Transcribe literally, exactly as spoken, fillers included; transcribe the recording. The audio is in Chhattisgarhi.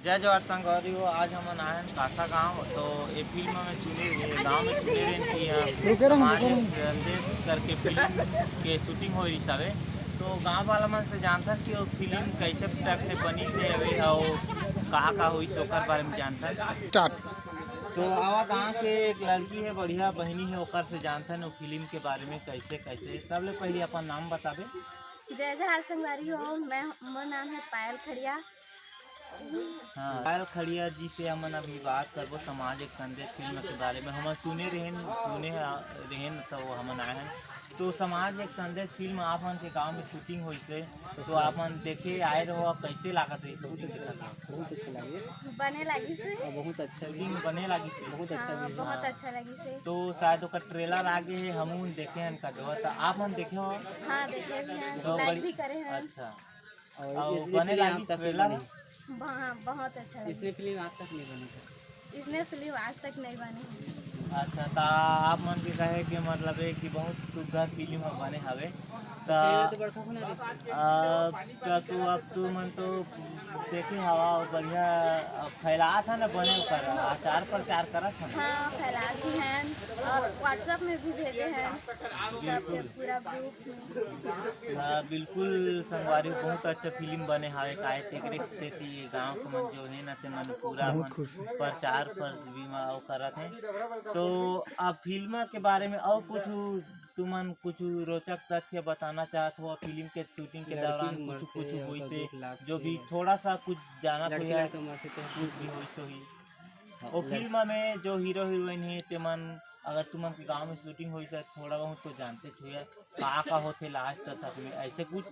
जय जोहार संगवारी हो, आज हमन आए हन कासा गांव। तो ये फिल्म में सुने, ये गांव में सुने रहेन कि यहाँ रुके रहो, समाज रुके रहो। संदेश करके फिल्म के शूटिंग हो रही हवे। तो गांव वाला मन से जानथन कि वो फिल्म कैसे टाइप से बनी से हवे और का का होइस ओकर बारे में जानथन। स्टार्ट। तो आवा गांव के एक लड़की है, बढ़िया बहनी है, ओकर से जानथन वो फिल्म के बारे में कैसे कैसे। सबले पहले अपन नाम बताबे। जय जोहार संगवारी हो, मैं, मोर नाम है पायल खड़िया। हाँ, पायल खड़िया जी से हमन अभी बात करबो समाज एक संदेश फिल्म के बारे में। हमन सुने रहेन, सुने ह-, रहेन तो हमन आए हैं। तो समाज एक संदेश फिल्म आप मन के गांव में शूटिंग होइस हे, तो आप मन देखे आए रहो, आप कैसे लागत रही शूटिंग देखत? बहुत अच्छा लगे। बने लगिस हे। और बहुत अच्छा भी शूटिंग है। बने लगिस हे। बहुत अच्छा हाँ, भी है। बहुत हाँ। अच्छा लगिस हे। तो शायद ओकर ट्रेलर आगे है, हमहू देखे हैं का जो, तो आप मन देखे हो? हाँ, देखे भी हैं, तो लाइक बड़ी भी करे हैं। अच्छा। और और इसने बने फिल्म लागिस आप तक नहीं ट्रेलर? बनी। हाँ, बहुत अच्छा लगिस। इसने फिल्म आज तक नहीं बनी। इसने फिल्म आज तक नहीं बनी। अच्छा, तो आप मन के कहे के मतलब है कि बहुत सुंदर फिल्म ह बने हवे। तो फिल्म तो बड़का होना रही। आ, तो तू, अब तू मन तो देखे हवा और बढ़िया, अब फैलात है ना बने ओकर, आचार प्रचार करत है ना? हाँ, फैलात भी हैं और WhatsApp में भी भेजे हैं सबके बिल्कुल। पूरा ग्रुप में। हाँ, बिल्कुल संगवारी, बहुत अच्छा फिल्म बने हवे, काहे तेकरे सेती ये गांव के मन जो है ना, ते मन पूरा बहुत अपन खुश है। प्रचार पर भी मा-, वो करत हैं। तो अब फिल्म के बारे में और कुछ तुमन कुछ रोचक तथ्य बताना चाहत हो फिल्म के शूटिंग के लड़की दौरान? कुछ मरथे, कुछ ओकर होइस हे, दुख लागथे। जो भी थोड़ा सा कुछ जानत हो लड़की या लड़का मरथे तो कुछ भी होइस होही। हाँ, वो लड़- फिल्म में जो हीरो हीरोइन है, तेमन अगर तुमन के गांव में शूटिंग होइस हे, थोड़ा बहुत तो जानते हो या का का होथे लास्ट तक में, ऐसे कुछ?